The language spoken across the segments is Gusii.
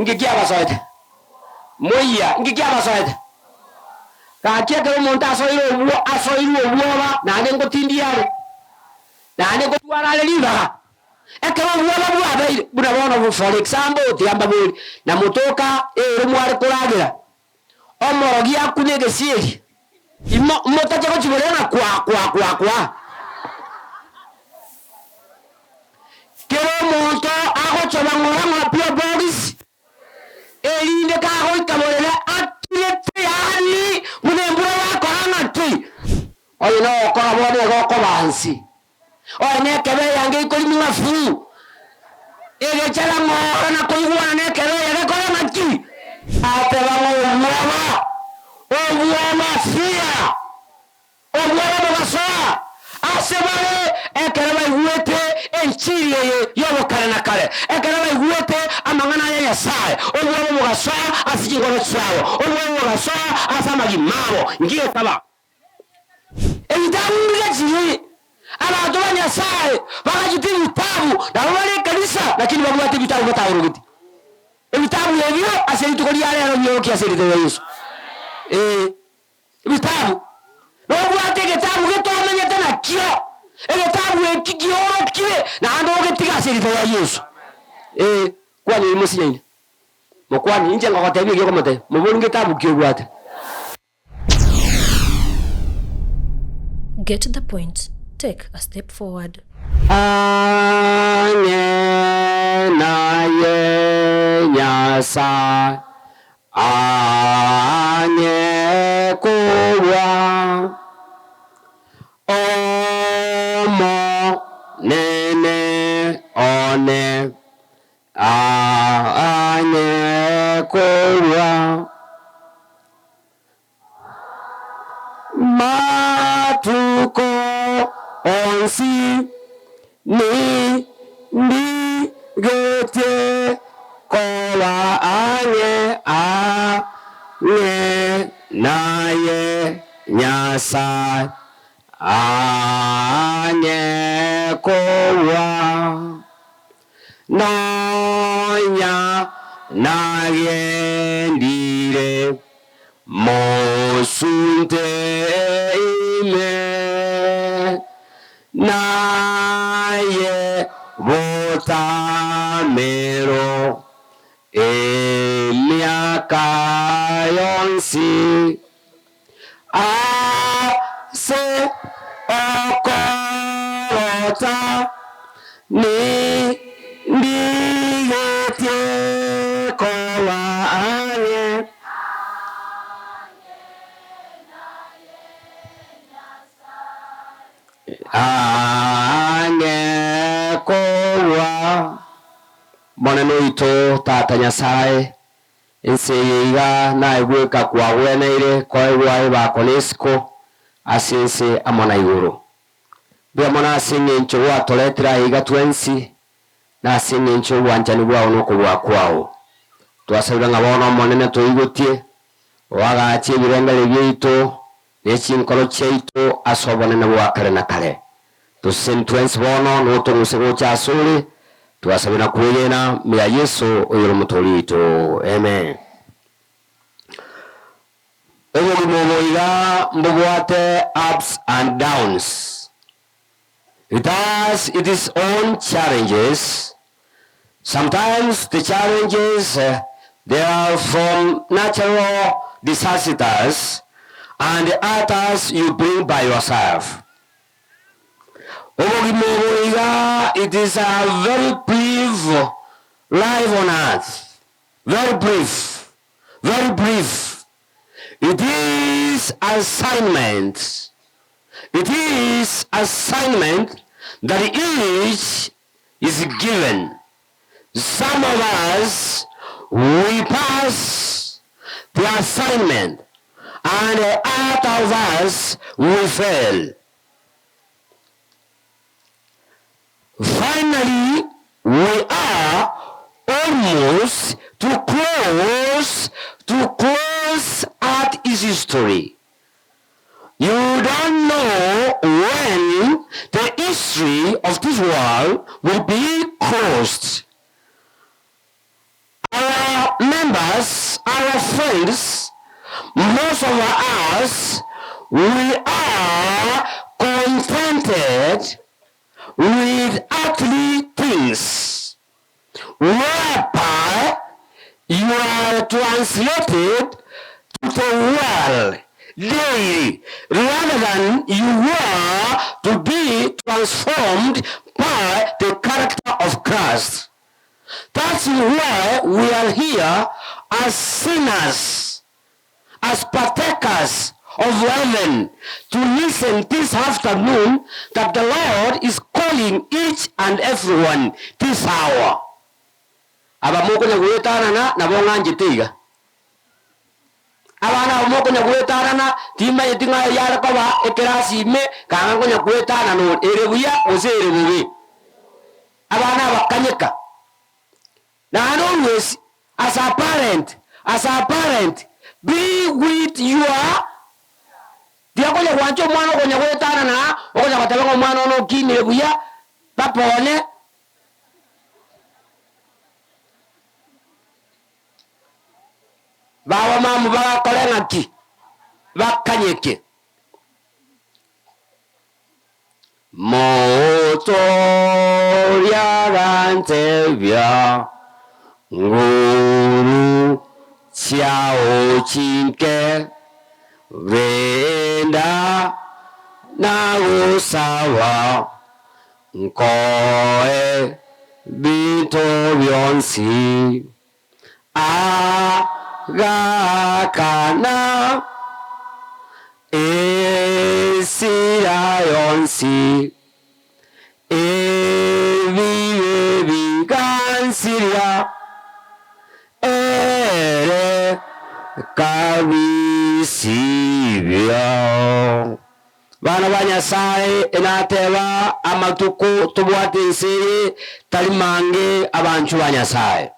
Inki kiabasoete? Moyia, inki kiabasoete? Gaki ekero omonto asoire obwo, asoirwe obwoba, naende ngotindia are, naende ngotwara are ribaga. Ekero obwoba bwabeire, buna bono for example, tiga mbabori, na motoka ere mware koragera, omorogi akune egesieri, imo motache gochiborera ng'a kwa kwa kwa kwa. Kera omonto agochoba ng'ora ng'a P.O. Box, erinde kagoika borere akirete yaani buna embura yakora ng'a ki. Oyo nogokora bono iga okoba nsi. Oye nekebe eyange ikorimi ng'a fuu, egechara ng'ora na koigwana nekebe eye gekore ng'a ki. Ateba ng'a obwoba, obwoba, fear. Obwoba bogasoa ase bare ekero baigwete enchiri eye y'obokare na kare, ekero baigwete amang'ana aya Nyasae, obwoba bogasoa ase chinkoro chiabo, obwoba bogasoa ase amagima abo. Ngiekaba ebitabu mbiga chiri, abanto ba Nyasae bagachete ebitabu, nabo bare ekanisa, lakini babwate ebitabu bataorogeti. Ebitabu ebio ase rituko ria rero biorokia ase erieta ria Yeso. Ee. Ebitabu. Nobwate egetabu gete omenyete nakio, egetabu eki kiorokire naende ogetiga ase erieta ria Yeso. Ee, kwani oyio mosinyaine? Mokwani, inche ngogotebia eki okomotebia, mobori ngetabu ki obwate? Get the point, take a step forward. Ang'e naye Nyasae. Ang'e korwa Omonene one, ang'e korwa Matuko onsi nindigetie koba ang'e ang'e naye Nyasae, ang'e kobua nonya nagendire. Mosunte ime, naye botamero emiaka yonsi, ase okorota nindigetie koba ang'e. Ang'e kogwa. Monene oito Tata Nyasae, ense eye iga naye bweka kwagweneire koegwa ebako na esiko ase ense amo na igoro. Mbuya mono ase engencho gwatoretire aye iga twensi, na ase engencho y'obwanchani bwao na okobua kwao. Twasabire ng'a bono Omonene toigotie, oagache ebirengererio biaito ne chinkoro chiaito ase obonene bwa kare na kare. Toseseni twensi bono notong'use gocha asore, twasabire na kwegena mea Yeso oyore Omotoori oito. Amen. Obogima obo iga mbobwate ups and downs. It has its own challenges, sometimes the challenges they are from natural disasters and others you bring by yourself. Obogima obo iga it is a very brief life on earth, very brief, very brief. It is assignment It is assignment that each is given. Some of us we pass the assignment and other of us we fail. Finally we are almost to close to close at his history. You don't know when the history of this world will be closed. Our members, our friends, most of us, we are contented with earthly things, whereby you are translated to the world daily, rather than you were to be transformed by the character of Christ. That's why we are here as sinners, as partakers of heaven, to listen this afternoon that the Lord is calling each and everyone this hour. Aba mokonya goetanana nabo ng'anchete iga. Abana aba mokonya goetanana, timanyeti ng'a eyare koba ekerasi ime, kanga nkonya goetanana ore, ere buya gose ere bobe. Abana aba kanyeka. Naende always as a parent, as a parent, be with your tiga konya gwancha omwana okonya goetanana aa, okonya goteba ng'a omwana one okinire buya, papa one. Bawamamu bagakora ng'aki? Bakanyeke. Motoria agantebia, Nguru chiao chinke, renda nagosaba, nkoe binto bionsi. Agakana esira yonsi, ebibe bigansiria, ere kabisibia. Bana ba Nyasae, enateba amatuko tobwate ense eye tari mange abanchwa ba Nyasae.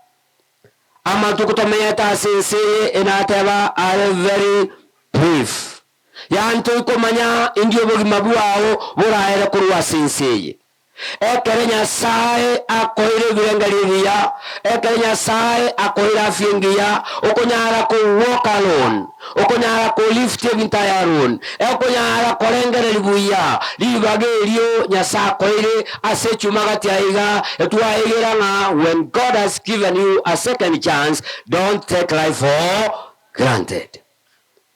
Amatuko tomenyete ase ense eye enateba are very brief. Yaani toikomanya indi obogima bwao boraere korwa ase ense eye. Ekero Nyasae akoeire ebirengererio ebiya, ekero Nyasae akoeire afya engiya, okonyara ko walk alone, okonyara ko lift ebinto aye alone, okonyara korengereria buya ribaga erio Nyasae akoeire ase echuma gati aiga, etwaegera ng'a when God has given you a second chance, don't take life for granted.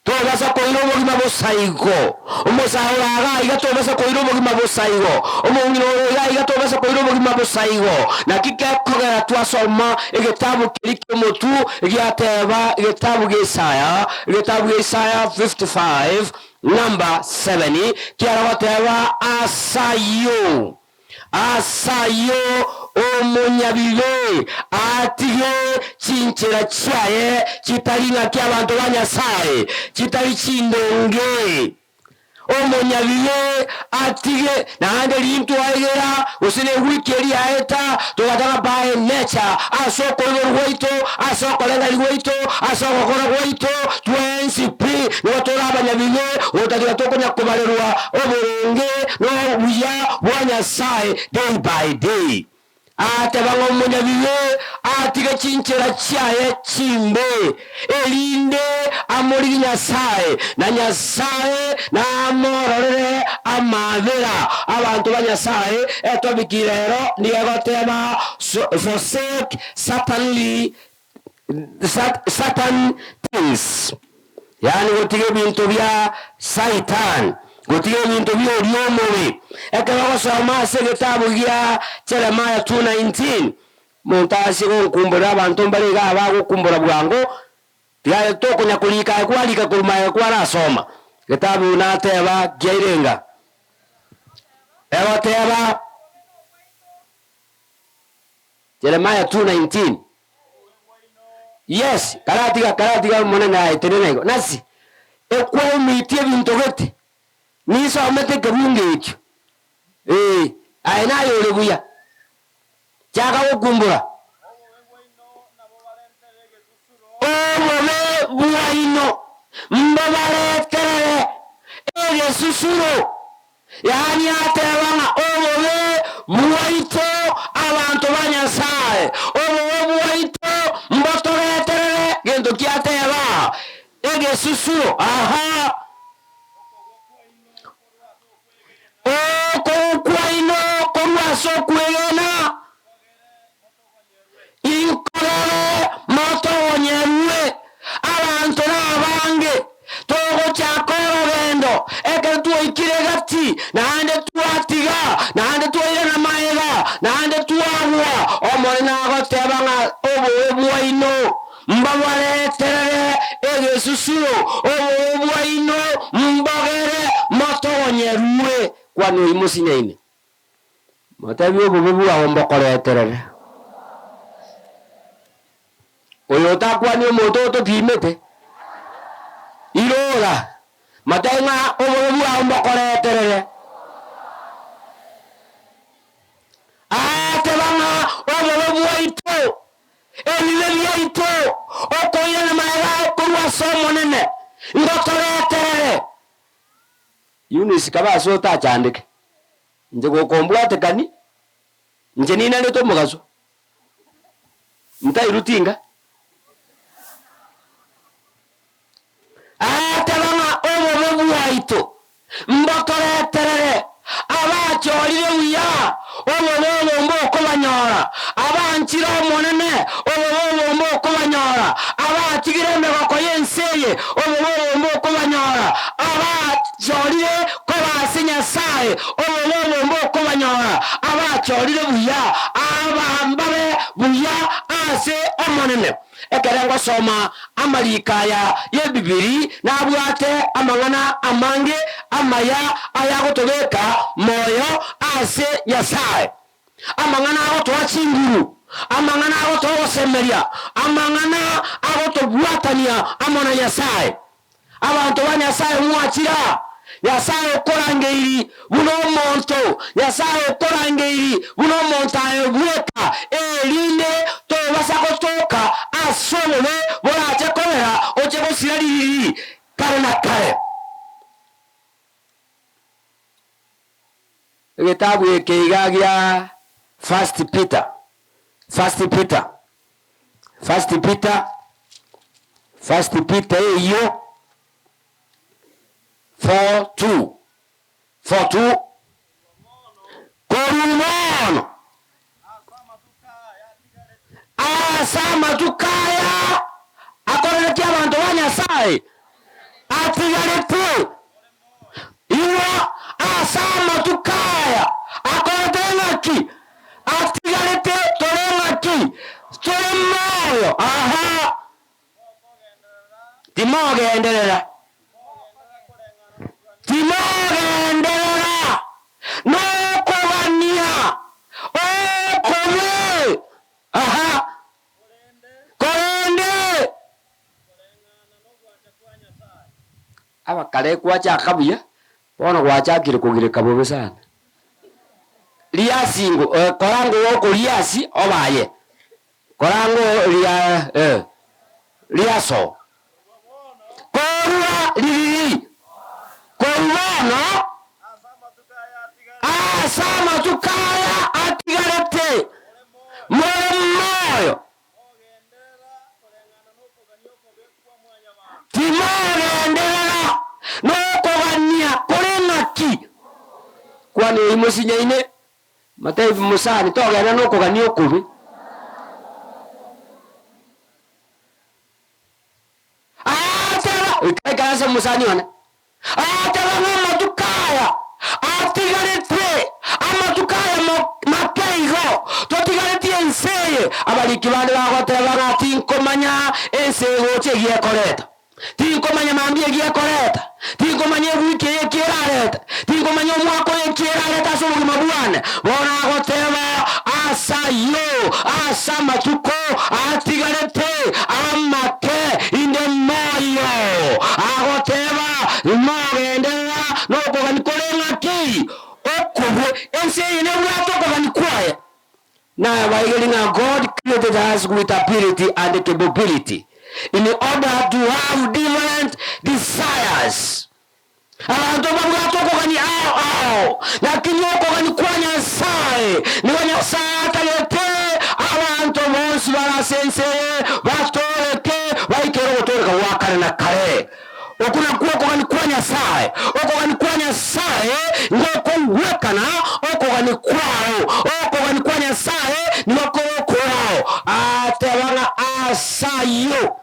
Tobasa koira obogima bosa igo. Omosae ore iga aiga tobasa koira obogima bosa igo. Omong'ina ore iga aiga tobasa koira obogima bosa igo. Naki gekogera twasoma egetabu keria ki'omotu giateba egetabu gia Isaya, egetabu gia Isaya 55 number 7, kiara goteba as'ayio. Ase ayio omonyabibe atige chinchera chiaye chitari ng'aki abanto ba Nyasae, chitari chindonge. Omonyabibe atige, naende rintwaegera, gose newiki eria yaeta, togataka by nature, ase okoiborwa gwaito, ase okoreng'aria gwaito, ase ogokora gwaito, twensi pi nigo tore abanyabibe, gotatiga tokonya kobarerwa oboronge na obuya bwa Nyasae day by day. Agateba ng'a omonyabibe atige chinchera chiaye chimbe, erinde amorigie Nyasae, na Nyasae namororere amaabera. Abanto ba Nyasae, etopic rero nigo egoteba Forsake certainly certain things, yaani gotiga ebinto bia Saitan, gotiga ebinto bia oria omobe. Ekero ogosoma ase egetabu gia Jeremiah 2:19, monto ase gonkumborera abanto mbare igaa bagokumbora bwango, tiga tokonya korika aye kwarika korwa magega kwarasoma. Getabu nateba kiairenga, egoteba. Jeremiah 2:19 Yes, karatiga karatiga Omonene aye tenena igo. Nasi ekwaumitie ebinto gete, ninsomete ekebungo ekio, ee, aye naye ore buya, chaka gokumbura. Obobe bwaino mbobareterere egesusuro. Yaani ateba ng'a obobe bwaito abanto ba Nyasae, obobe bwaito mbotoreterere. Egesusuro. Aha. Okogwa kwaino korwa ase okwegena, inkorore motogonyerwe. Abanto nabange togochaka orogendo, ekero twaikire gati, naende twatiga, naende twairana magega, naende twagwa. Omonene agoteba ng'a obobe bwaino Mbabareterere egesusuro, obobe bwaino mbogere motogonyerwe. Kwana oyio mosinyaine, motebie obobe bwao mbokoreterere. Oyo otakwani omonto otopimete, irora, motebie ng'a obobe bwao mbokoreterere. Aateba ng'a obobe bwaito Ebibe biaito, okoirana magega korwa ase Omonene, ngotoreterere. Eunice kaba ase otachandeke, inche gokombwatekani, inche ninarete omogaso, ntairuti inga. Agateba ng'a obobe bwaito mbotoreterere, abachorire buya, obobe obo mbokobanyora, abanchire Omonene, obobe obo mbokobanyora, abatigire emegoko y'ense eye, obobe obo mbokobanyora, abachorire koba ase Nyasae, obobe obo mbokobanyora, abachorire buya, aba mbabe buya ase Omonene. Ekero ngosoma amariiko aya y'Ebibiri, nabwate amang'ana amange amaya ayagotobeka moyo ase Nyasae, amang'ana agotoa chinguru, amang'ana agotoa ogosemeria, amang'ana agotobwatania amo na Nyasae. Abanto ba Nyasae mwachire aa, Nyasae okorangeiri buna omonto, Nyasae okorangeiri buna omonto aye bweka, erinde tobasa gotoka ase obobe borache kobera oche gosira ririri kare na kare. Egetabu eke iga gia First Peter, First Peter. First Peter, First Peter eyio 4:2, 4:2, Korwa bono ase amatuko aya akoreretie abanto ba Nyasae atigarete, Igo ase amatuko aya akorete ng'aki? Atigarete tore ng'aki? Tore moyo. Aha. Timogenderera. Timogenderera nokogania okobe. Aha. Korende. Abakare gwachaka buya, bono gwachakire kogireka bobe sana. Riasi ngo eh, kora ngo okoriasi obaye, kora ngo ria eh, riaso. Korwa ririri, korwa bono ase amatuko aya atigarete, more moyo. Timogenderera nokogania kore ng'aki. Kwana oyio mosinyaine, motebi mosani, togenda nokogania okobe. Agateba, Ikaikara ase omosani one. Agateba ng'a amatuko aya atigarete, amatuko aya make igo totigaretie ense eye. Abariki bande bagoteba ng'a tinkomanya ense egocha egiya ekoreta, tinkomanya mambia egiya ekoreta, tinkomanya ewiki eye eki erarete, tinkomanya omwaka oyo eki erarete ase obogima bwane. Bono agoteba ase ayio, ase amatuko atigarete amake inde moyo. Agoteba, Mogenderera nokogania kore ng'aki? Okobe. Ense eye nebwate okogania kwaye. Nabaigeri ng'a God created us with ability and capability in order to have different desires. Abanto mbabwate okogania ao ao, lakini okogania kwa Nyasae nigo Nyasae atagete abanto bonsi bare ase ense eye batooreke baikere ogotooreka gwa kare na kare. Ase ayio,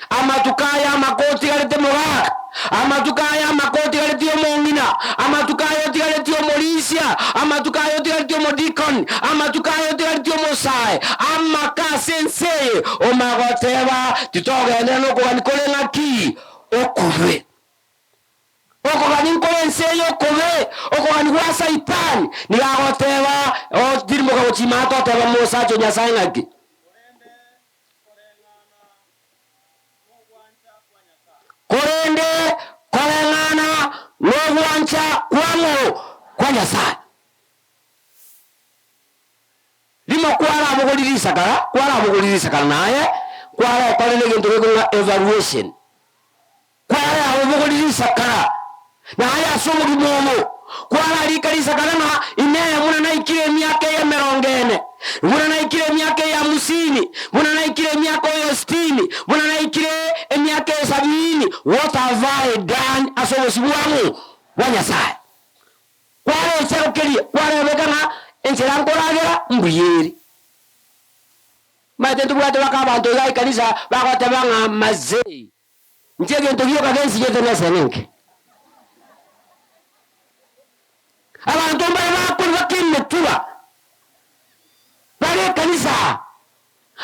amatuko aya amake otigarete mogaka, amatuko aya amake otigaretie omong'ina, amatuko aya otigaretie omorisia, amatuko aya otigaretie omodikoni, amatuko aya otigaretie omosae, amake ase ense eye, omanye goteba, Titogenderera nokogania kore ng'aki? Okobe. Okogania nkore ense eye okobe, okogania gwa Saitani, nigo agoteba, Otirimboka gochia ime atoteba mosacha o Nyasae ng'aki? Korende koreng'ana nogwancha kwang'o kwa Nyasae. Rimo kwarabogorie risakara, kwarabogorie risakara naye kwarekorire egento gekong'a evaluation. Kwarabogorie risakara naye ase obogima obo, kwararika risakara ng'a Inee, buna naikire emiaka eye emerongo ene, buna naikire emiaka eye hamsini, buna naikire emiaka oyo sitini, buna naikire emiaka eye sabini, what have I done ase obosio bwang'o bwa Nyasae? Kwarecherokeria, kwarebeka ng'a enchera nkoragera mbuya ere. Omanyete ntobwate baka abanto iga ekanisa bagoteba ng'a mazee, inche egento gioka gensinyete nesene enke. Abanto mbare bakorwa baka emetuba, bare ekanisa aa.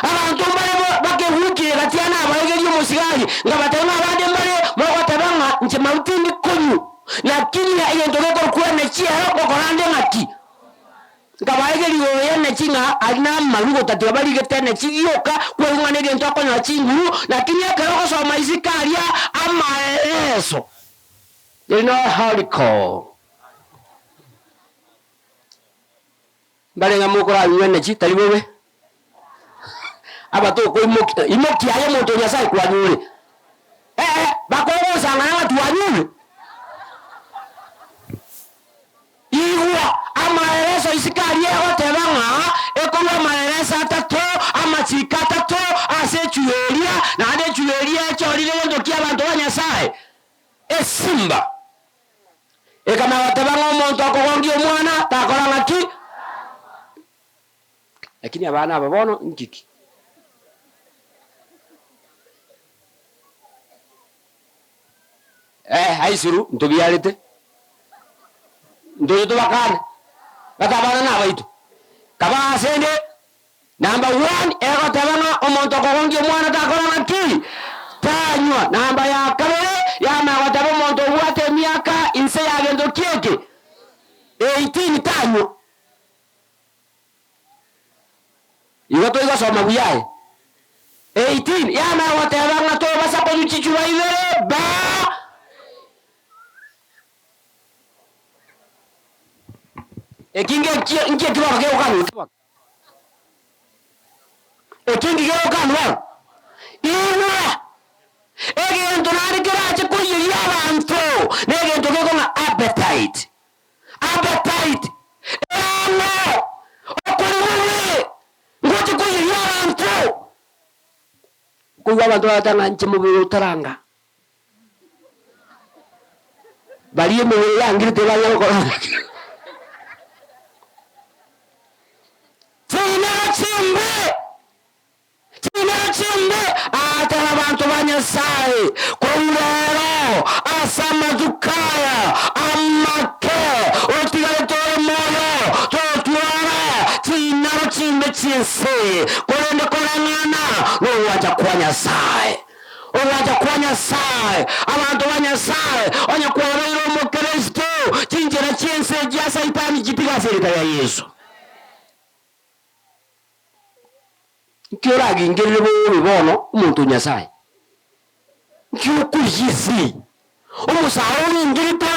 Abanto mbare bakegukire gati aa nabaegerie omosigari, nkabatebia ng'a abande mbare mogoteba ng'a inche maru tindi konywa, lakini egento gekorokwa enechi ero ngokora nde ng'aki? Nkabaegeria igoro y'enechi ng'a aria namaru gotatiga barigete enechi gioka, kwerwa ng'a negento akonyora chinguru, lakini ekero ogosoma isiko aria amaereso, there no alcohol. Mbare ng'a mokoranywa enechi, tari bobe? Abatokoimokia, imokia aye omonto o Nyasae kwanyure. Ee, bakogosang'ana ng'a twanyure. Igwa amaereso isiko aria egoteba ng'a ekorwa amaereso atato, amachiko atato ase echuo eria, naende echuo eria echorire gento ki'abanto ba Nyasae, esimba. Ekamanya goteba ng'a omonto okogongia omwana takora ng'aki? Lakini abana aba bono nkiki? Eh, aisuru ntobiarete, ntoche tobakane, gaki abana nabaito. Kaba asende Number one, egoteba ng'a omonto okogongia omwana takora ng'aki? Tanywa. Namba ya kabere, yamanya goteba omonto obwate emiaka inse ya gento ki eke? 18 tanywa. Igo toigosoma buya aye. 18, yamanya goteba ng'a tobasa konywa chichuba ibere ba. Eki ngekio nki eki bono kegokanwa? Eki nki kegokanwa? Igwa! Egento naende kerache koiyeria abanto negento gekong'a appetite. Appetite! Erang'o! Okori bobe! Ngoche koiyeria abanto. Nkoigwa abanto bagoteba ng'a inche mobere otaranga. Baria emebere yangire tibanyara gokora Chinero chimbe, chinero chimbe, aatera abanto ba Nyasae korwa rero ase amatuko aya amake otigarete ore moyo, totwara chinaro chimbe chi'ense, korende koreng'ana nogwancha kwa Nyasae. Ogwancha kwa Nyasae, abanto ba Nyasae, onye kwabeire Omokristo, chinchera chi'ense chia Saitani chitiga ase erieta ria Yeso. Nki oragingerere bobe bono omonto o Nyasae? Nki okorigia ense eye? Omosae oringerete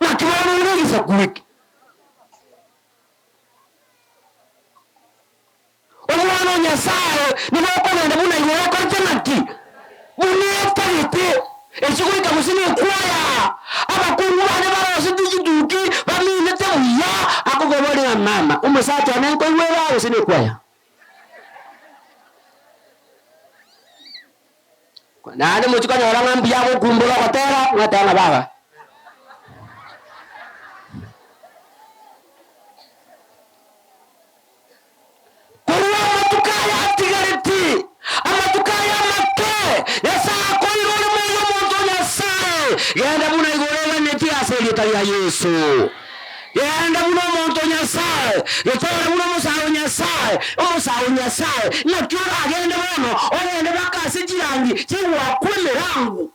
naki bono ore egesaku eke? Omwana o Nyasae nigo okogenda buna igoro okorete ng'aki? Buna otagete. Echi goika gose nekwaya. Abakungu bande barosetie chituki baminete buya, akokoboria ng'a mama, omosacha one nkoigwera gose nekwaya? Naende mochie konyora ng'a mbuya agokumbora ogotera, mwateba ng'a baba. Korwa amatuko aya atiga. ria Yeso. Genda buna omonto o Nyasae, getore buna omosae o Nyasae, omosae o Nyasae. Naki oragende bono, ogende mpaka ase chirangi chigwakwa emerangu,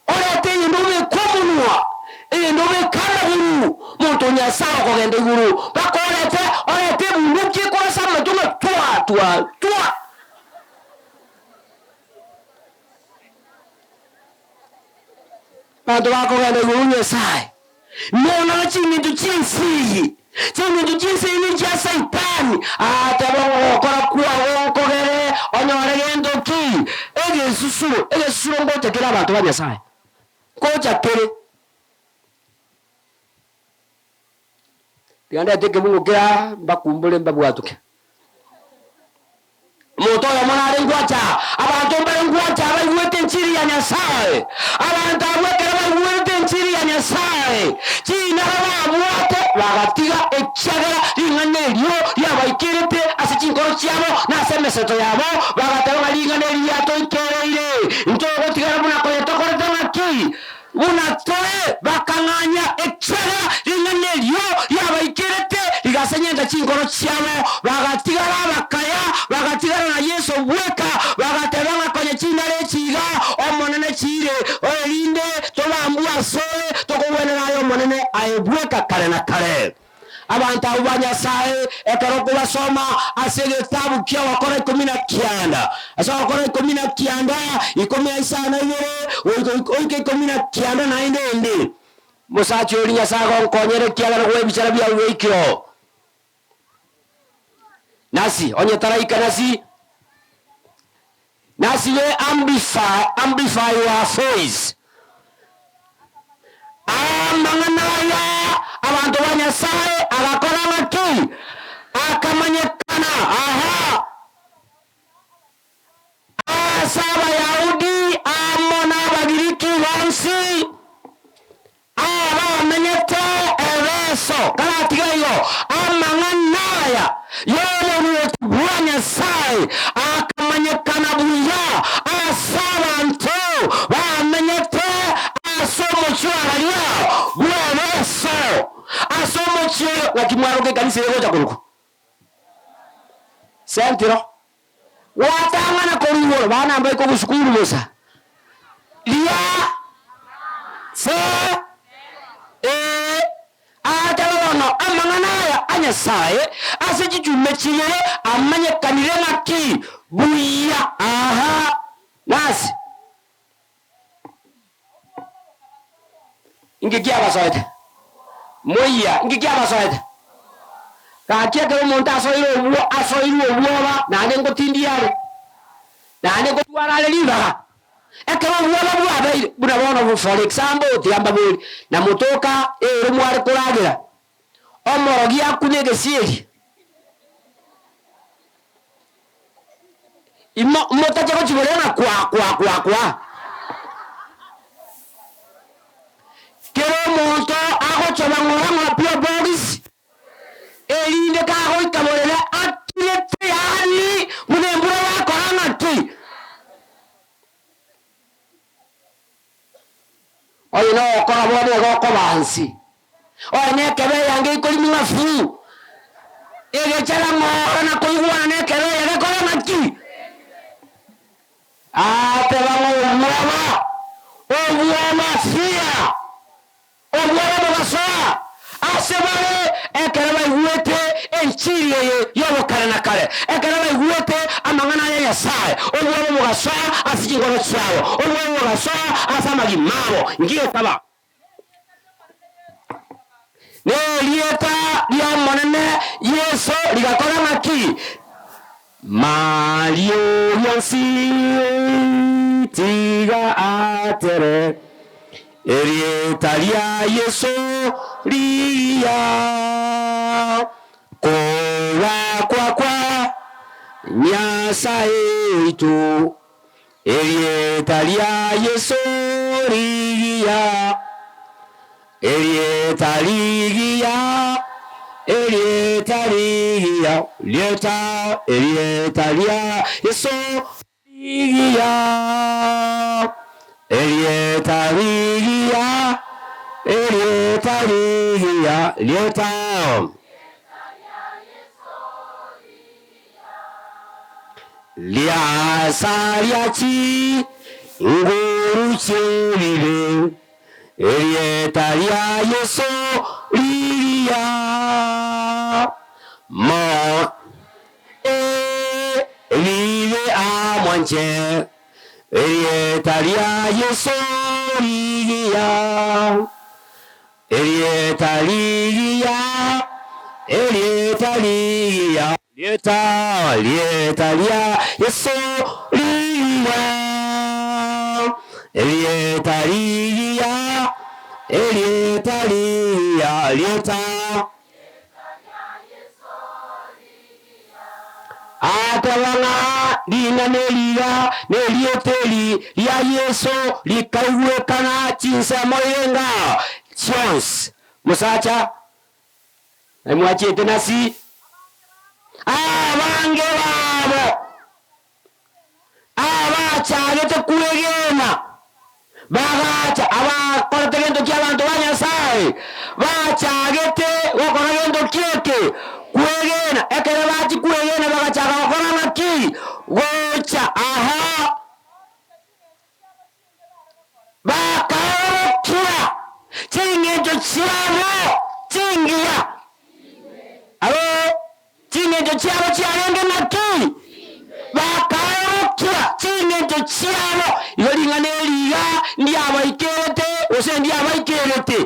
orete eyende obeke omonwa, eyende obeke amaguru, monto o Nyasae okogenda igoro, mpaka orete orete ebunduki ekorasa amato ng'a twa twa twa. Abanto bakogenda igoro Nyasae, monora chingencho chi'ense eye, chingencho chi'ense eye nechia Saitani, aatebe ogokora kwabo nkogere onyore gento ki? Egesusuro. Egesusuro ngocha kere abanto ba Nyasae, ngocha kere. Tiga ndete ekebungo keria mbakumbore mbabwatoke. Omonto oyomo nare ngwacha, abanto mbare ngwacha abaigwete enchiri ya Nyasae. Abanto abwo ekero baigwerete enchiri ya Nyasae, chinara babwate bagatiga, ekiagera ring'ana erio riabaikerete ase chinkoro chiabo na ase emeseto yabo, bagateba ng'a ring'ana eri riatoikereire, ntogotigara buna konya tokorete ng'aki? Buna tore bakang'anya, ekiagera ring'ana erio riabaikerete rigasenyenta chinkoro chiabo, bagatigara abakaya, bagatigara na Yeso bweka, bagateba ng'a konya chindaro echi iga Omonene chiire, erinde tobambwe asore, tokogwenera aye Omonene, aye bweka kare na kare. Abanto abwo ba Nyasae, ekero okobasoma ase egetabu ki'Ogokora 19, ase Ogokora 19, 52 goika oike 19 naende ende, Mosacha oria Nyasae agonkonyera ekiagera gwa ebichara biao bwaikire oo. Nasi, onye taraika nasi, nasi we amplify, amplify your voice. Amang'ana aya abanto ba Nyasae agakora ng'aki? Akamanyekana aha ase Abayahudi amo n'Abagiriki bonsi abamenyete Efeso. Karatiga igo, amang'ana aya y'oboruoti bwa Nyasae akamanyekana buya ase abanto bamenyete ase omochie o Araria bw'Efeso. Ase omochie oyo, naki mwaroka ekanisa eye egocha korokwa Sentiro, gwatang'ana korwa igoro, bana mbaike ogosukuru bosa, ria se e. Agateba bono amang'ana aya a Nyasae ase chichumbe chibere amanyekanire ng'aki buya. Aha, nase inki kiabasoete? Moyia, inki kiabasoete? Gaki ekero omonto asoire obwo asoirwe obwoba, naende ngotindia are, naende ngotwara are ribaga. Ekero obwoba bwabeire, buna bono for example, tiga mbabori, na motoka ere mware koragera, omorogi akune egesieri, imo motache gochiboria ng'a kwa kwa kwa kwa. Kera omonto agochoba ng'ora ng'ora P.O. Box, erinde kagoika borere akirete yaani buna embura yakora ng'aki. Oyo nogokora bono igo okoba nse, oye nekebe eyange ikorimi ng'a fuu, egechara ng'ora na koigwana nekebe eye gekore ng'aki? Ateba ng'a obwoba, obwoba fear. Obwoba bogasoa ase bare ekero baigwete enchiri eye y'obokare na kare, ekero baigwete amang'ana aya Nyasae, obwoba bogasoa ase chinkoro chiabo, obwoba bogasoa ase amagima abo. Ngiekaba nerieta ri'Omonene Yeso rigakora ng'aki? Mario bionsi tiga atere, Erieta ria Yeso rigiya, Kobakwa kwa Nyasae oito, Erieta ria Yeso rigiya. Erieta rigiya, erieta rigiya, rieta, erieta ria Yeso rigiya. Erieta rigiya, Erieta rigiya rieta. Riasaria chinguru chi'ebibe, erieta ria Yeso rigiya mo ebibe amwanche, erieta ria Yeso rigiya. Erieta rigiya, erieta rigiya, rieta, rieta ria Yeso rigiya. Erieta rigiya, erieta rigiya, rieta. Akaba ng'a ring'ana eri iga nerieta eri ria Yeso rikaigwekana chinsemo irenga chionsi. Mosacha, mwachiete nasi? Abange babo Abachagete kwegena bagacha, abakorete gento ki'abanto ba Nyasae, bachagete gokora gento ki'eke, kwegena. Ekero bachia kwegena bagachaka gokora ng'aki? Gocha aha. Bakaorokia ching'encho chiabo chingiya. Aro ching'encho chiabo chiarenge ng'aki? Bakaorokia ching'encho chiabo. Igo ring'ana eri iga ndiabaikerete gose ndiabaikerete?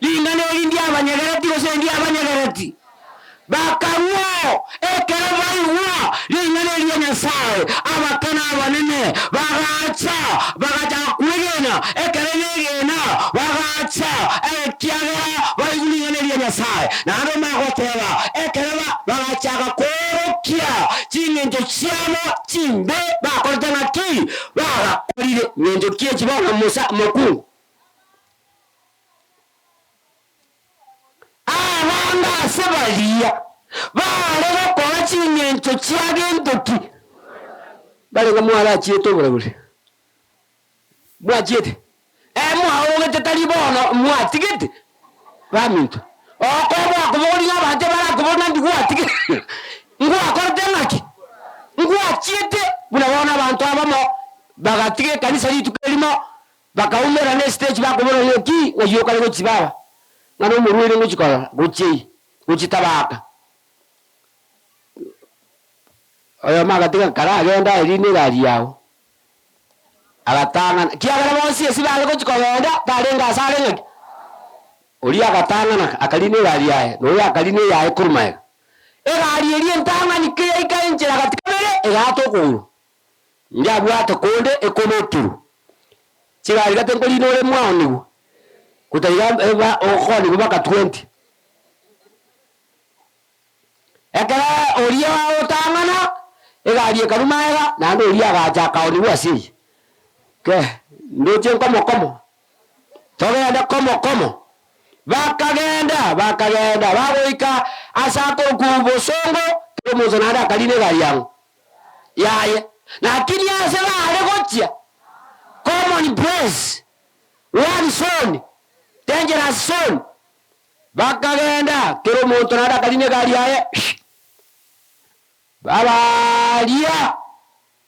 Ring'ana eri ndiabanyegereti gose ndiabanyegereti. Bakarua ekero baigwa ring'ana eri ria Nyasae, abake na abanene bagacha, bagachaka kwegena. Ekero begena, bagacha, ekiagera baigwa ring'ana eri ria Nyasae. Naende omanye goteba, ekero bagachaka koorokia ching'encho chiabo chimbe bakorete ng'aki? Bagakorire ng'encho ki echi bono Musa mokungu? Abange ase baria baare gokora ching'encho chia gento ki? Barenge mwarachiete oboragori? Mwachiete? Ee, mwaorogete tari bono mwatigete? Baminto, okoboa kobogoria ng'a abanto ebarakoboria nandi gwatigete, ngwakorete ng'aki? Ngwachiete buna bono abanto abamo bagatiga ekanisa rituko erimo Bakaumerana esiteji bakobora ng'a ki ng'ai okare gochia baba, ng'a nomorwaire ngochia korora, gochia eye, gochia tabaka. Oyomo agatiga karagende aye rina egari yago. Agatang'ana, kiagera bonsi ase bare gochia kogenda, tarenge ase are ng'aki. Oria agatang'ana akarina egari yaye, na oyo akarina eyaye korwa magega. Egari eria entang'ani keyaika enchera gati kabere, egaata okogoro. Ndiabwate konde ekobekerwa chigari gati nkorina ore mwaonigwa, gotaiga eba okoonigwa mpaka 20. Ekero oria otang'ana, egari ekarwa magega, naende oria agacha akaonigwa ase eyio. Ke, ndoche nkomo komo, togende komo komo. Bakagenda, bakagenda, bagoika ase akorokwa Bosongo, kera omonto naende akarina egari yang'o. Yaye. Lakini ase bare gochia, common place, one zone, dangerous zone, bakagenda, kera omonto naende akarina egari yaye, babaria,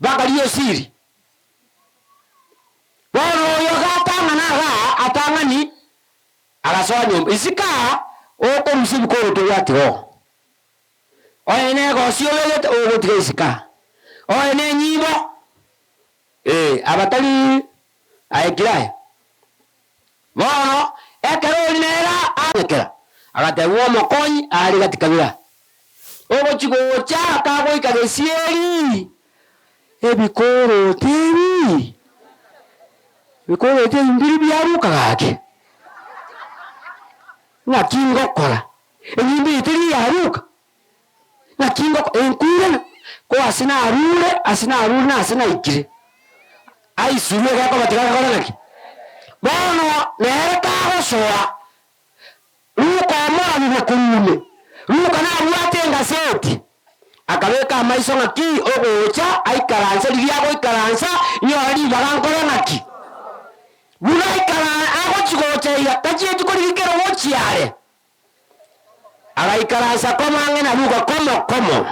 bakaria esiri. Bono oyo gatang'ana igaa, atang'ani, agasoa nyomba, isiko aa, okorusia ebikoroto gwatiga oo. Onye negosi obegete, ogotiga isiko aa. Onye nenyimbo, eh, aba tari aye kira aye. Bono, ekero oria nere aanyekera, agatebigwa omokonyi are gati kabere aa. Ogochia gocha kagoika gesieri, ebikoroto ebi, ebikoroto ebi mbiri biaruka gaki, ng'aki ngokora? Enyimbo eye teri eyaruka, naki ngoko enkoirana, ko ase narure, ase narure na ase naikire. Aisurwe gekoba tiga gekore naki? Bono nere kagosoa, Luka omorabire korwa ime, Luka nabwate engaseti, akabeka amaiso ng'aki ogocha aikaranse riria agoikaransa, inyore ribaga nkore ng'aki? Buna aikara agochia gocha iga, tachieti korigia ekerogo chiare. Agaikaransa komo ang'e na Luka, komo komo.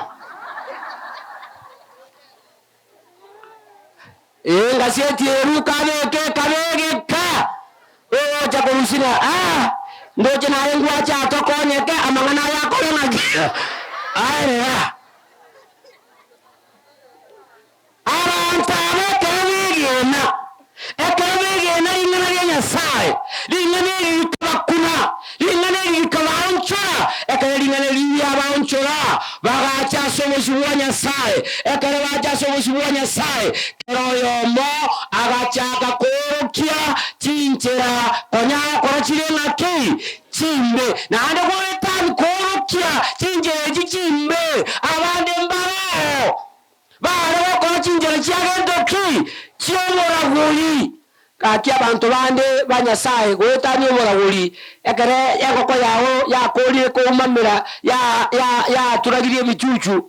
Ee, ngaseti eye Luka abeke ekaba egeka, ogocha korusina, ah, ndoche naye ngwache atokonyeke, amang'ana aya akore ng'aki? Aerera. Abanto aba ekero begena, ekero begena ring'ana ria Nyasae, ring'ana eri rikabakuna, ring'ana eri rikabaonchora. Ekero ring'ana eri riabaonchora, bagacha ase obosio bwa Nyasae. Ekero bacha ase obosio bwa Nyasae, kera oyomo agachaka koorokia chinchera konya agokora chire ng'aki? Chimbe. Naende goetania koorokia chinchera echi chimbe, abande mbareo. Baare gokora chinchera chia gento ki chi'oboragori. Gaki abanto bande ba Nyasae goetania oboragori, ekero engoko yao yakoorire koumamera yaturagirie ebichuchu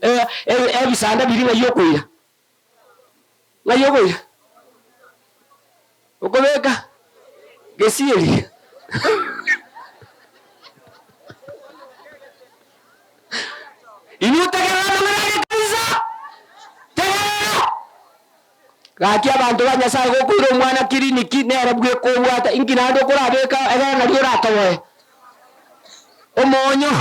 ebisanda biria ng'ai okoira? Ng'ai okoira? Okobeka gesieri. Inwe tegerera amang'ana aye kabisa, tegerera! Gaki abanto ba Nyasae gokoira omwana kiriniki nere bweka obwate, inki naende okorabeka egere nario oratoboe omonyo.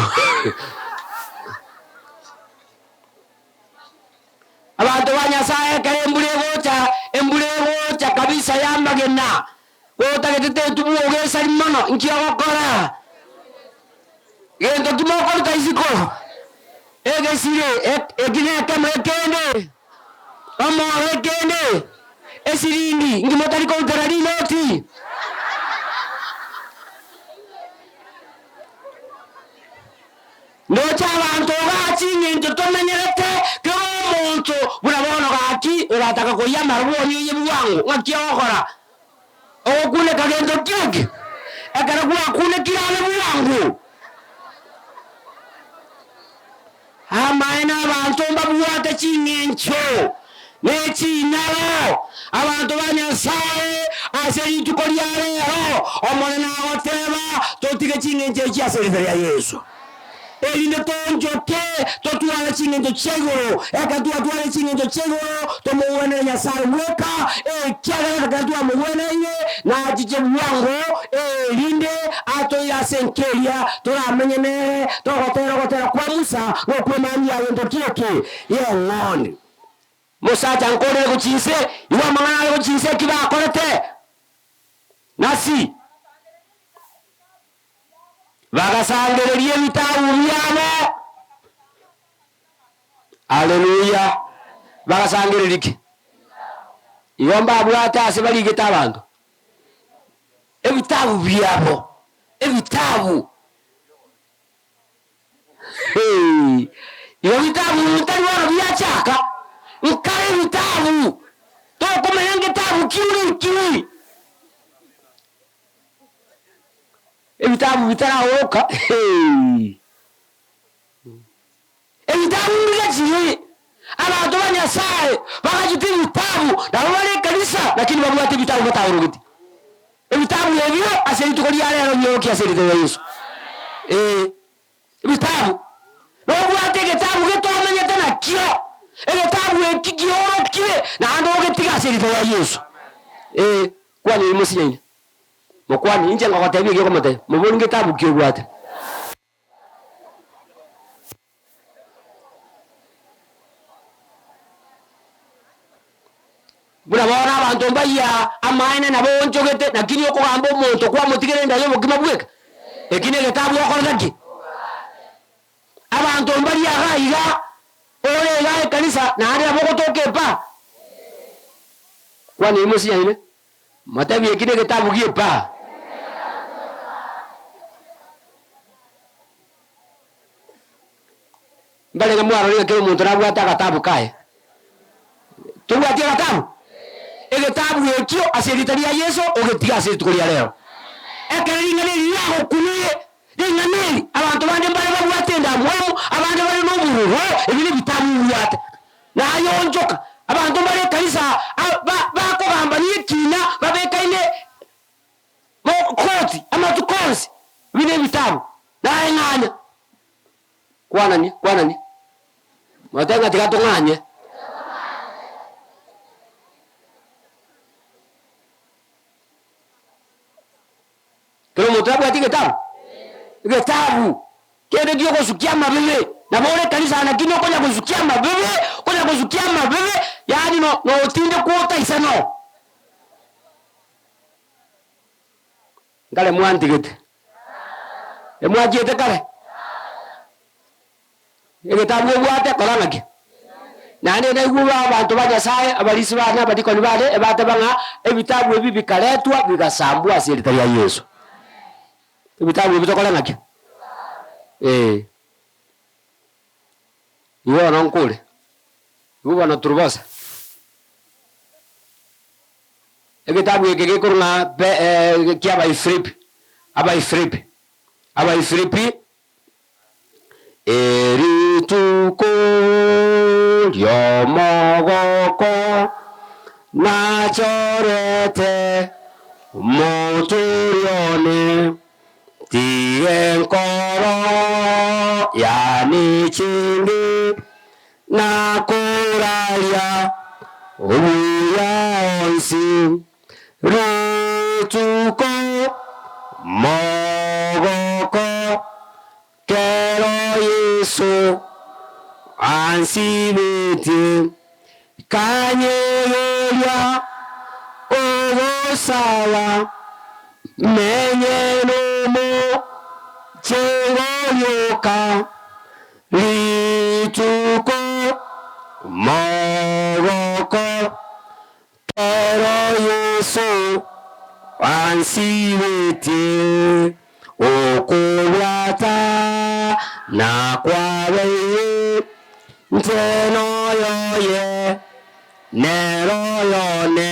Abanto ba Nyasae ekero embura egocha, embura egocha kabisa y'amagena, gotagete tetubua ogesari mono, inki ogokora? Gento ki mokoruta isiko? Egesire, eki nekemo ekende, omoro ekende, esiringi, inki motari korutera rinoti? Ndoche abanto igaa ching'encho tomenyerete kera omonto buna bono gaki orataka koyia amarwa oria oye bwango, ng'aki ogokora? Ogokuneka gento ki eke? Ekero gwakunekire abe bwango. Amaene abanto mbabwate ching'encho ne chinyaro, abanto ba Nyasae ase rituko ria rero, Omonene agoteba, totige ching'encho echi ase erieta ria Yeso, erinde toonchoke totware ching'encho chia igoro. Ekero twatwarire ching'encho chia igoro, tomogwenere Nyasae bweka, ekiagera ekero twamogweneire, nachiche bwango, erinde atoire ase enka eria toramenye nere, togotera ogotera kwa Musa, gokw'emambia ya gento ki eke y'eng'ondi. Mosacha nkorere gochia inse, igwa amang'ana aye gochia inse eki bakorete. Nasi bagasangereria ebitabu biabo. Haleluya! Bagasangereria ki? Igo mbabwate ase barigete abanto. Ebitabu biabo, ebitabu. Hee! Igo bitabu ntari bono biachaka, nkare ebitabu, tokomanya ngetabu ki orikire. Ebitabu bitaraoroka, hee! Ebitabu mbigachire, abanto ba Nyasae bagachete ebitabu, nabo bare ekanisa, lakini babwate ebitabu bataorogeti. Ebitabu ebio ase rituko ria rero biorokia ase erieta ria Yeso. Ee, ebitabu. Nobwate egetabu gete omenyete nakio, egetabu eki kiorokire naende ogetige ase erieta ria Yeso. Ee, kwana oyio mosinyaine. Mokwane, inche ngogotebia eki okomotebia, mobori ngetabu ki obwate. Buna bono abanto mbayia amaene nabo onchogete, lakini okogamba omonto kwamotigera enda y'obokima bweka, eki negetabu okorete ki? Abanto mbaria iga iga, ore iga ekanisa naende nabo ogotoka epaa. Kwana ime osinyaine, motebie eki negetabu gi'epaa. Mbarenge mwarore ng'a kera omonto nabwate agatabu kaye. Tobwati agatabu? Egetabu ekio ase erieta ria Yeso ogetige ase rituko ria rero. Ekero ring'ana eri riragokunwe, ring'ana eri, abanto bande mbare babwate endamwamu, abande bare nobororo, ebi nebitabu obwate. Naye onchoka, abanto mbare ekanisa bakogambania ekina babekaine. Ekoti amatuko onsi, ebi nebitabu, naye ng'anya. Kwanania, kwanania. Motebe ng'a tiga tong'anye. Kera omonto nabwate egetabu? Egetabu kende giogosukia amabibe. Nabo ore ekanisa lakini okonya gosukia amabibe, okonya gosukia amabibe, yaani no notindekwa otaisana oo. Nkare mwantigete? Emwachiete kare? Egetabu obwate, kora ng'aki? Naende naigure abanto ba Nyasae, abarisi bane, abadikoni bane, ebateba ng'a ebitabu ebi bikaretwa bigasambwa ase erita ria Yeso. Ebitabu ebi tokore ng'aki? Ee. Igo bono nkore, igo bono turubosa. Egetabu eke gekorwa ng'a pe kia Abaifilipi, Abaifilipi, Abaifilipi. Erituko ri'omogoko nachorete omotoori one, tiga enkoro yane echende nakoraria obuya onsi. Rituko mogoko kero Yeso ansibetie, Kanyegeria ogosaba, menye nomochego rioka. Rituko mogoko Ero Yeso ansibetie okobwata nakwabeire, inche noyoye, nere oyone,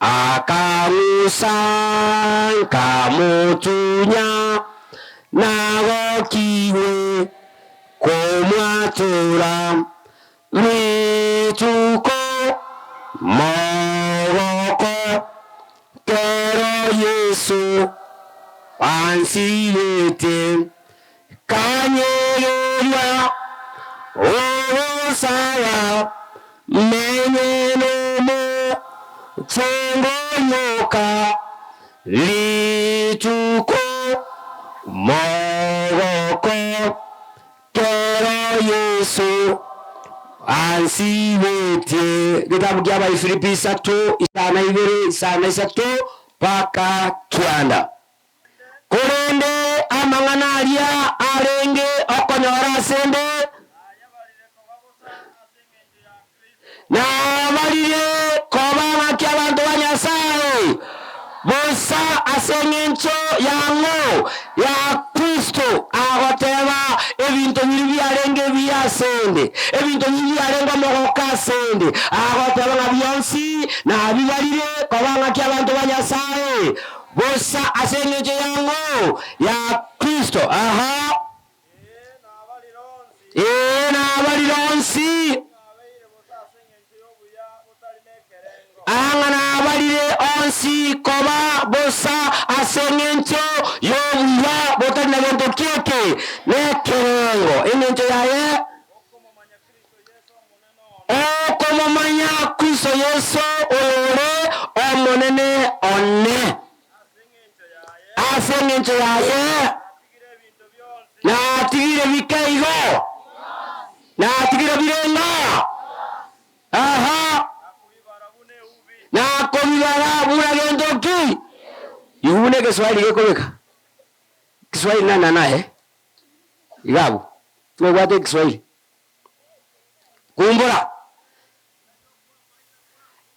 akang'usa nkamotunya, nagokigwe komwatora. Rituko mogoko kero Yeso ansibetie, Kanyegeria ogosaba menye nomochengo rioka. Rituko mogoko Kero Yeso ansibetie, Egetabu kia Abaifilipi isato, isano na ibere, isano na isato mpaka kianda. Korende amang'ana aria arenge okonyora asende, Nabarire koba ng'aki abanto ba Nyasae bosa ase engencho yang'o? Ya Kristo. Agoteba, Ebinto biria biarenge ebiya asende, ebinto biria biarenge omogoko asende, agoteba ng'a bionsi nabibarire koba ng'aki abanto ba Nyasae bosa ase engencho yang'o? Ya Kristo. Aha. Ee, nabarire onsi. Ang'a nabarire onsi koba bosa ase engencho y'obuya botari na gento kieke nekerengo. Engencho yaye, okomomanya Kristo Yeso oyore Omonene one. Ase engencho yaye natigire bike igo, natigire birenga, aha, nakobibara buna gento ki? Igo buna egeswahili gekobeka, Kiswahili nana naye, iga abwo, nobwate ekiswahili, kumbura.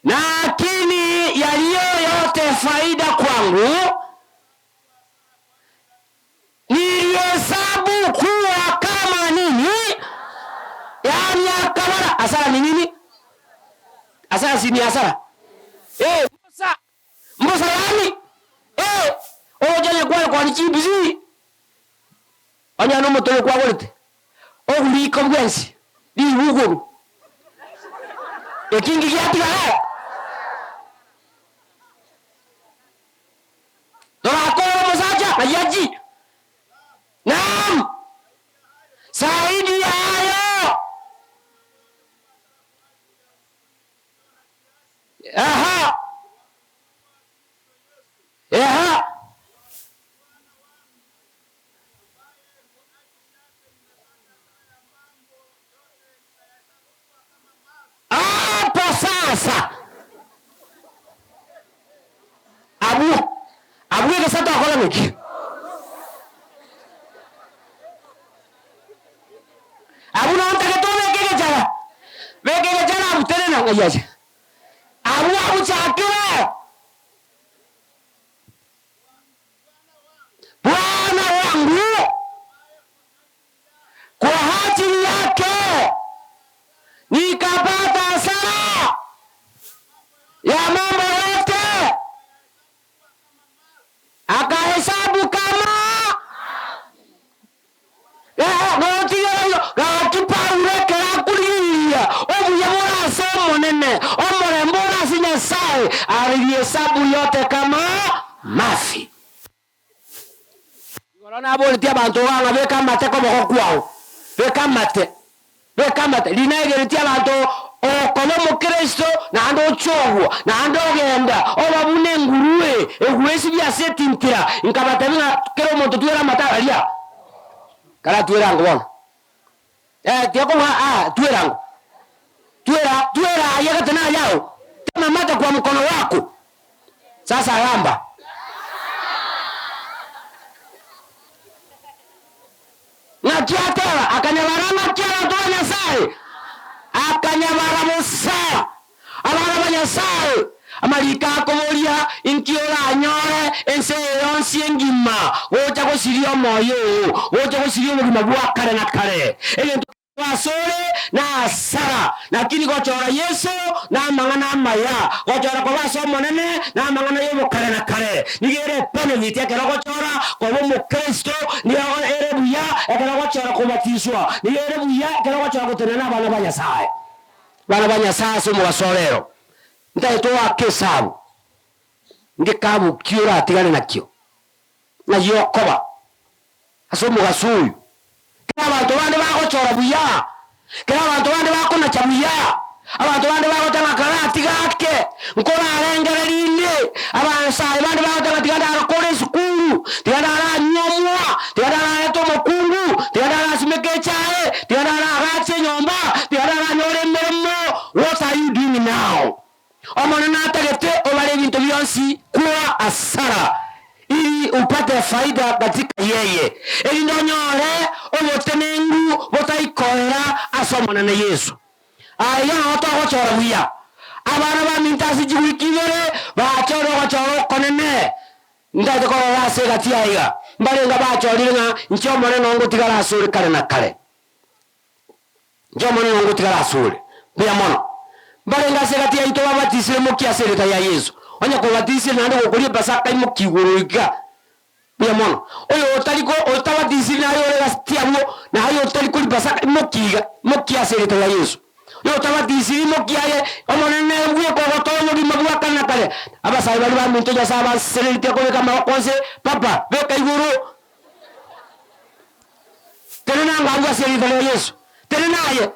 Lakini yaliyo yote faida kwangu, nilihesabu kuwa kama nini? Yaani akabara hasara ni nini? Hasara si ni hasara? Eh, mbosa mbosa yaani eh, ogocha onye kware kwani chips onye nomotobe kwagorete Oboriko bwensi ribuguru, ekingi giatigara. Torakore. Aha. Eha. Hapo sasa abwo abwo egesa twakora ng'aki? Abwo noo ntagete obeke egechara, beka egechara abwo tenena ng'ai aye. Abwo abwo chakire. Bwana wangu Kwa ajili yake nikapata hasara ya mambo yote, akahesabu kama Gotigera igo, gaki Paulo ekero akorigereria obuya bore ase Omonene, omorembe ore ase Nyasae, arihesabu yote kama mafi. Igoro naboretie abanto iga ng'a beka amate koboko kwao, beka amate, beka amate. Rinaegeretie abanto okoba omokristo naende ochogwa, naende ogenda oba buna engurue egwesibia ase etintira. Nkabatebia ng'a kera omonto twere amate aria, karatwere ango bono. Eh, tiga ah, twera ango. Twera, twera aye gete naye ao. Tema amate kwa mkono wako. Sasa gamba. Ng'aki ateba? Akanyabara ng'aki abanto ba Nyasae? Akanyabara bosa. Abana ba Nyasae, amariko akoboria, Inki oranyore ense eye yonsi engima gocha gosiria omoyo oo, gocha gosiria obogima bwa kare na kare? Egento Asore na asara, lakini gochora Yeso namang'ana amaya, gochora koba ase Omonene namang'ana y'obokare na kare. Nigo ere ebenefit ekero ogochora koba omokristo, nigo ere buya ekero ogochora kobatiswa, nigo ere buya ekero ogochora gotenena nabana ba Nyasae. Abana ba Nyasae ase omogaso o rero, ntagete oake esabu, ngekabu ki oratigare nakio, ng'ai okoba ase omogaso oyo. Kera abanto bande bagochora buya, kera abanto bande bakonacha buya, abanto bande bagoteba ng'a karatiga ake, nkorarengereria inde, abansae bande bagoteba ng'a tiga ndarakore esukuru, tiga ndaranyuomwa, tiga ndararete omokungu, tiga ndarasimeke echae, tiga ndaragache enyomba, tiga ndaranyore emeremo, what are you doing now? Omonene atagete obare ebinto bionsi kwa asara, ili upate faida katika yeye, erinde onyore obotenenku botaikoera ase Omonene Yeso. Aiga nao togochora buya. Abana baminto ase chiwiki ibere bachorire ogochora okonene. Ntagete korora ase egati aiga, mbarenge bachorire ng'a inche Omonene nao ngotigara asore kare na kare. Inche Omonene ngotigara asore. Mbuya mono. Mbarenge ase egati yaito babatisire mokia ase erieta ria Yeso. Onye kobatisire naende gokoria Epasaka imokia igoro iga. Mbuya mono. Oyo otari ko otabatisiri naye ore gati abwo, naye otari koria Pasaka imokia iga, imokia ase erieta ria Yeso. Oyo otabatisiri imokia aye, Omonene nere bweka ogotoa obogima bwa kare na kare. Abasae baria baminto Nyasae abansereretie kobeka amaboko onsi, Papa, beka igoro. Tenena ango abwo ase erieta ria Yeso. Tenena aye.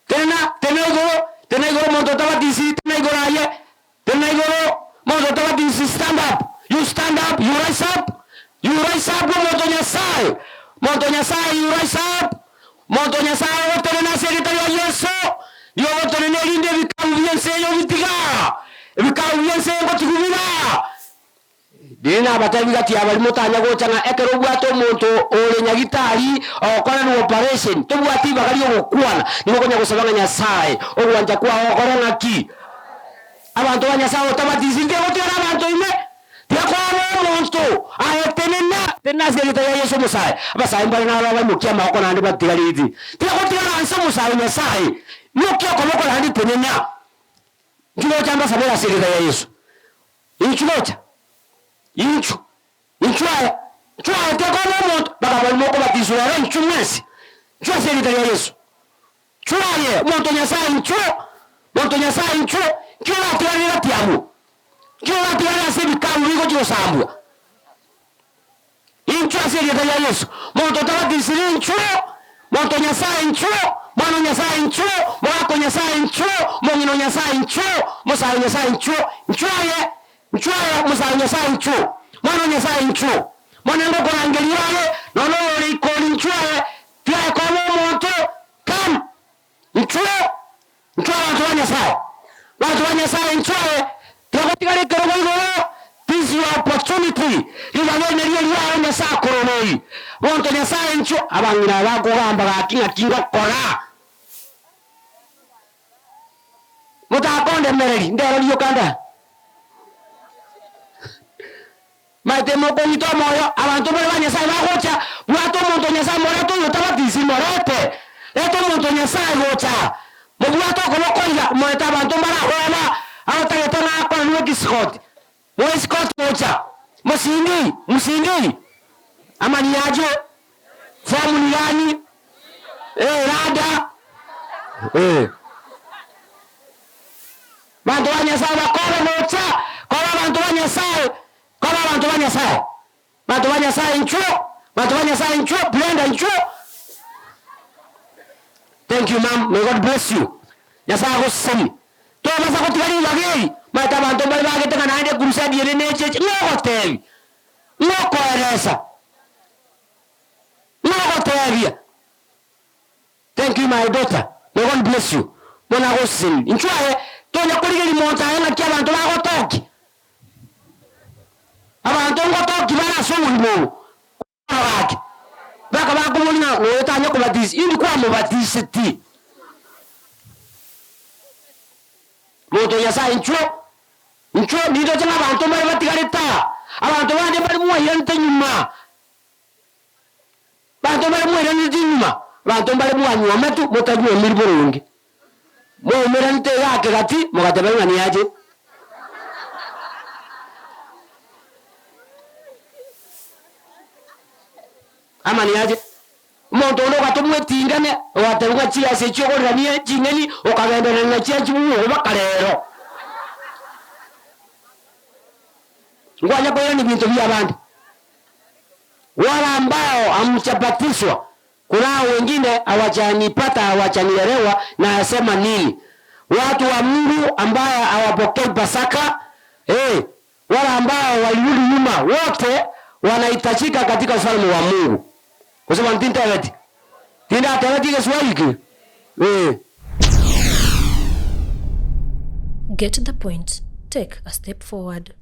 Tenena, tenena igoro, tenena igoro omonto otabatisiri, tenena igoro aye. Tenena igoro, monto otabatisiri, stand up. You stand up, you rise up, you rise up omonto o Nyasae. Monto o Nyasae, you rise up. Monto o Nyasae ogotenena ase erieta ria Yeso, nigo ogotenena erinde ebikabu bi'ense eye obitiga. Ebikabu bi'ense eye ngotigwa bira. Riria nabatebi gati ya baria motanya gocha ng'a ekero obwate omonto ore nyagitari ogokorerwa operation, tobwati ribaga ri'ogokwana, nigo okonya gosaba ng'a Nyasae, ogwancha kwao gokore ng'aki? Abanto ba Nyasae otabatisiri tiagotigara abanto ime, tiakoaba omonto aye tenena, tenena ase erieta ria Yeso omosae. Abasae mbare naro abaimokia amaboko naende batigareti, tiagotigara nse omosae o Nyasae, imokia okoboko naende tenena. Inchuo gocha mbasabere ase erieta ria Yeso. Inchuo gocha, inchuo, inchuo aye, inchuo aye tekoba omonto, bakaboria mokobatiswa rero inchuo mwensi, inchuo ase erieta ria Yeso. Inchuo aye, omonto o Nyasaye inchuo, monto o Nyasaye inchuo, nki oratigare gati abwo? Nki oratigare ase ebikabu bigochia gosambwa? Inchuo ase erieta ria Yeso, monto otabatisiri inchuo, monto o Nyasaye inchuo. Mwana o Nyasae inchuo, mogaka o Nyasae inchuo, omong'ina o Nyasae inchuo, omosae o Nyasae inchuo, inchuo aye, inchuo aye, omosae o Nyasae inchuo, mwana o Nyasae inchuo. Bono ngokorangeria aye, nonya oyore ikori inchuo aye, tiaye koba omonto, come, inchuo, inchuo abanto ba Nyasae, abanto ba Nyasae inchuo aye, tiagotigara ekerogo igoro, this is your opportunity, ribaga eri nario riao Nyasae akororoi, bonto Nyasae inchuo, abang'ina aba bakogamba gaki ng'aki ngokora, motakondemereri, ndero rioka nda. Maete mokong'ita omoyo, abanto bare ba Nyasae bagocha, bwata omonto o Nyasae morete oyo otabatisi, morete, reta omonto o Nyasae gocha, mobwate okoboko iga, moete abanto mbaragweba, abatagete ng'a akoranigwe ekisikoti, moe esikoti gocha, mosindi, msindi, ama niaje, fomu ni gani, eh, rada, eh. Abanto ba Nyasae bakoba gocha koba abanto ba Nyasae, koba abanto ba Nyasae. Abanto ba Nyasae inchuo, abanto ba Nyasae inchuo, Brenda inchuo. Thank you ma'am, may God bless you. Nyasae agosesenie. Tobasa gotiga ribaga eri, omanyete abanto mbare bagete ng'a naende ecrusade ere necheche, ng'o ogotebi? Ng'o okoeresa? Ng'o ogotebia? Thank you my daughter may God bless you bono agosesenie inchuo aye tonya korigeria monto aye ng'aki abanto bagotokia abanto ngotoki bare ase obogima obo bono gaki mpaka bakoboria ng'a oyo tanya kobatisa indi kwamobatiseti monto o Nyasaye inchuo inchuo nindoche ng'a abanto mbare batigarete aa abanto bande mbare mwairanete nyuma. Abanto mbare mwairanete nyuma, abanto mbare mwanywometwe motanywomiri boronge. Mwaumeranete iga ake gati, mogateba ng'a niache. Ama niache. Omonto onde ogatomwa eting'ane, ogatebwa ng'a chigasi echio ogoreranie ching'eni, okagenderera nachio achibue mpaka rero. Nkwanya koirania ebinto bi'abande. Wale ambao hamjabatizwa, kunao wengine hawajanipata hawajanielewa nayasema nini. Watu wa Mungu ambaye hawapokei Pasaka, eh, wale ambao walirudi nyuma, wote wanahitajika katika ufalme wa Mungu. Gose bono tintebeti? Tindatebeti egeswahili ki? Eh. Get the point, take a step forward.